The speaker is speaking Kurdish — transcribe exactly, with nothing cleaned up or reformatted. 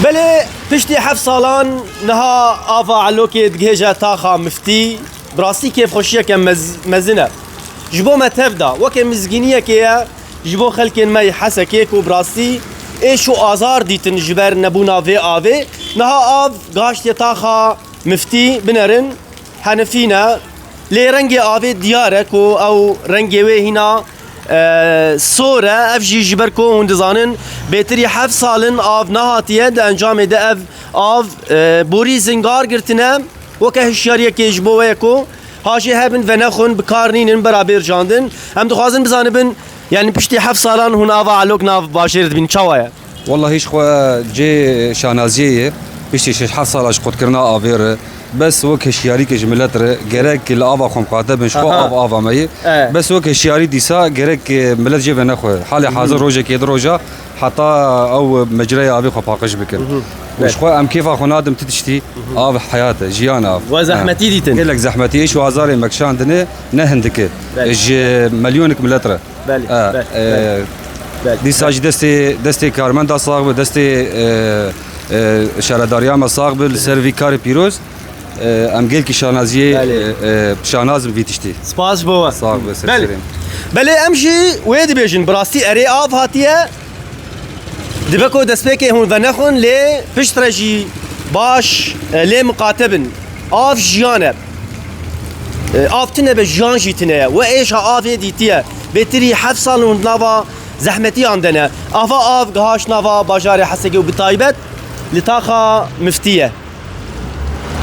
Belê, piştî heft salan niha ava Elokê digihêje taxa Miftî, bi rastî kêfxweşiyeke mez-, mezin e. Ji bo me tev da, weke mizgîniyekê ye, ji bo xelkên me yê Hesekê ku bi rastî êş û azar dîtin ji ber nebûna vê avê, niha av gihiştiye taxa Miftî, binerin. Henifî ne. Lê rengê avê diyar e ku ew rengê wê hîna, e, sor e. Ev jî ji ber ku hûn dizanin, bêtirî heft sal in av nehatiye. Di encamê de ev av, e, borî zingar girtine. Weke hişyariyekê ji bo we ye ku hajê hebin, venexwin, bi kar nînin, bera bê ricandin. Em dixwazin bizanibin, yanî piştî heft salan hûn ava Elok nav bajêr dibîn. Çawa ye? Wallahî ji xwe cê şanaziyê ye. Piştî şeş heft sala ji qutkirina avê re, bes wek hişyarîkê ji milet re, gerek li ava xwe miqate bin, ji xwe Aha. av ava me ye. E. Bes wek hişyarî dîsa gerek, e, milet jê venexwe. Halê hazir rojekê di roja heta ew mecraya avê xwe paqij bikin. Û Belê. ji xwe em kêfa xwe nadim ti tiştî, av heyat e, jiyan e av. We zehmetî dîtin. Gelek zehmetî, êş û azarê me kişandine, ne hindik e. Belê. Ji milyonik milet re. Belê, E, belê, e, belê. Belê. Dîsa jî destê, destê karmenda sax be, destê, e, e, şaredariya me sax be, li ser vî karê pîroz, e, em gelkî şanaziyê, Belê. e, e, şanaz in vî tiştî. Spas ji bo we. Sax be, ser Belê. serê. Belê, em jî wê dibêjin, bi rastî erê av hatiye, dibe ku destpêkê hûn venexwin, lê piştre jî baş, e, lê miqate bin. Av jiyan e. E, av tune be, jiyan jî tune ye. We êşa avê dîtiye. Bêtirî heft sal hûn nava zehmetiyan de ne. Ava av gihaş nava bajarê Hesekê û bi taybet li taxa Miftî ye.